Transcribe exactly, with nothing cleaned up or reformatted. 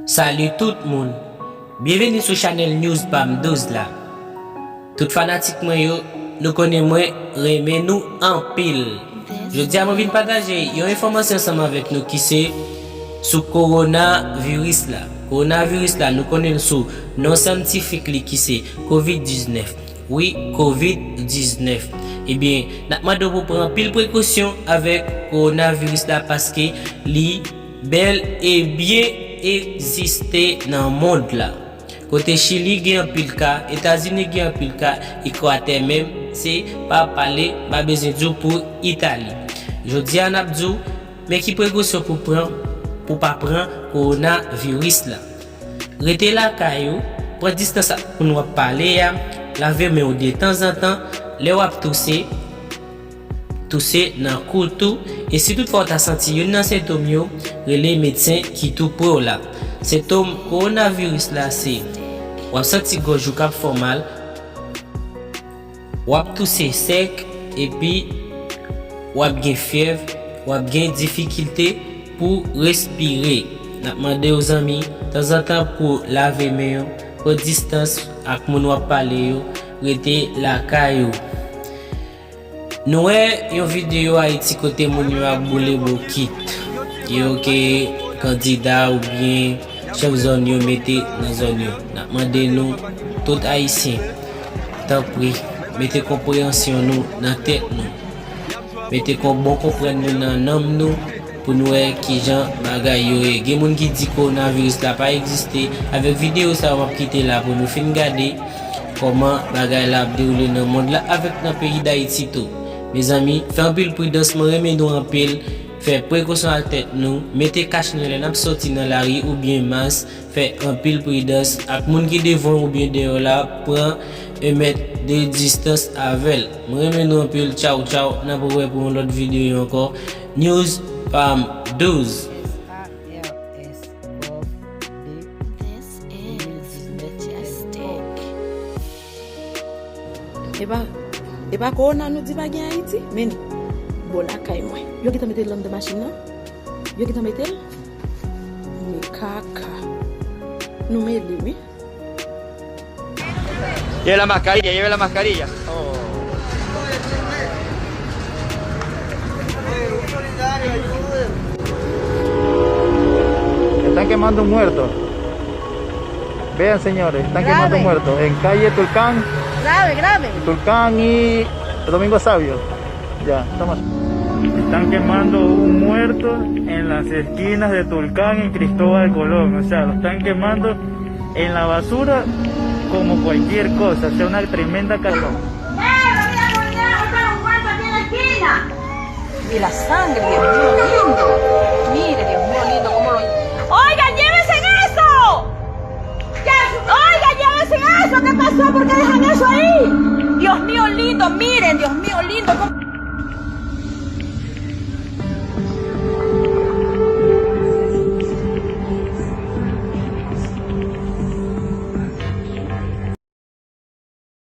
Salut tout moun. Byenveni sou chanèl News Pam douz la. Tout fanatik mwen yo, nou konnen mwen renmen nou anpil. Jodi a mwen vin pataje yon enfòmasyon ansanm avèk nou ki se sou kowonaviris la. Kowonaviris la, nou konnen l sou non syantifik li ki se kovid diznèf. Wi, kovid diznèf. Ebyen, n ap mande w pou pran anpil prekosyon avèk kowonaviris la paske li bèl e byen egziste nan mond la. Kote Chili gen anpil ka, Etazini gen anpil ka, Ekwatè menm, se pa pale, m pa bezwen di w pou Itali. Jodi a n ap di w, men ki prekosyon pou pran, pou pa pran kowonaviris la. Rete lakay ou, pran distans ak moun w ap pale a, lave men w detanzantan, lè w ap touse, touse nan kout ou, e si toutfwa w ta santi youn nan sentòm yo, rele medsen ki tou pre w la. Sentòm kowonaviris la se, w ap santi gòj ou k ap fè w mal, w ap touse sèk, epi w ap gen fyèv, w ap gen difikilte pou respire. N ap mande w zanmi, tanzantan pou lave men yo, pran distans ak moun w ap pale yo, rete lakay ou. Nou wè yon videyo Ayiti kote moun yo ap boule bokit. Yo ke kandida oubyen chèf zòn yo mete nan zòn yo. N ap mande nou, tout Ayisyen, tanpri, mete konpreyansyon nou nan tèt nou. Mete kon bon konprann nou nan nanm nou pou nou wè kijan bagay yo ye. Gen moun ki di kowonaviris la pa egziste. Avèk videyo sa a, w ap kite la pou nou fin gade kòman bagay la ap dewoule nan mond la avèk nan peyi Dayiti tou. Mezanmi, fè anpil pridans, mwen renmen nou anpil. Fè prekosyon ak tèt nou, mete kach nez lè n ap sòti nan lari oubyen mas, fè anpil pridans ak moun ki devan w oubyen dèyè w la, pran yon mèt de distans avè l. Mwen renmen nou anpil, tchaw tchaw, n ap rewè pou yon lòt videyo ankò. News Pam douz. This is majestic. E pa, e pa kowona nou di pa gen Ayiti? Men, bò lakay mwen. Yo gentan mete l anndan machin nan? Yo gentan mete l? Men kaka. Nou mele, wi. Lleve la mascarilla, lleve la mascarilla. Oh. Están quemando un muerto. Vean, señores, están quemando un muerto en calle Tulcán. Grave, grave. Tulcán y Domingo Sabio. Ya, estamos. Están quemando un muerto en las esquinas de Tulcán y Cristóbal Colón. O sea, lo están quemando en la basura como cualquier cosa. O sea, una tremenda ca- Y la sangre, Dios mío lindo. Mire, Dios mío lindo, cómo lo... Oiga, llévense eso. Oiga, llévense eso. ¿Qué pasó? ¿Por qué dejan eso ahí? Dios mío lindo, miren, Dios mío lindo, cómo...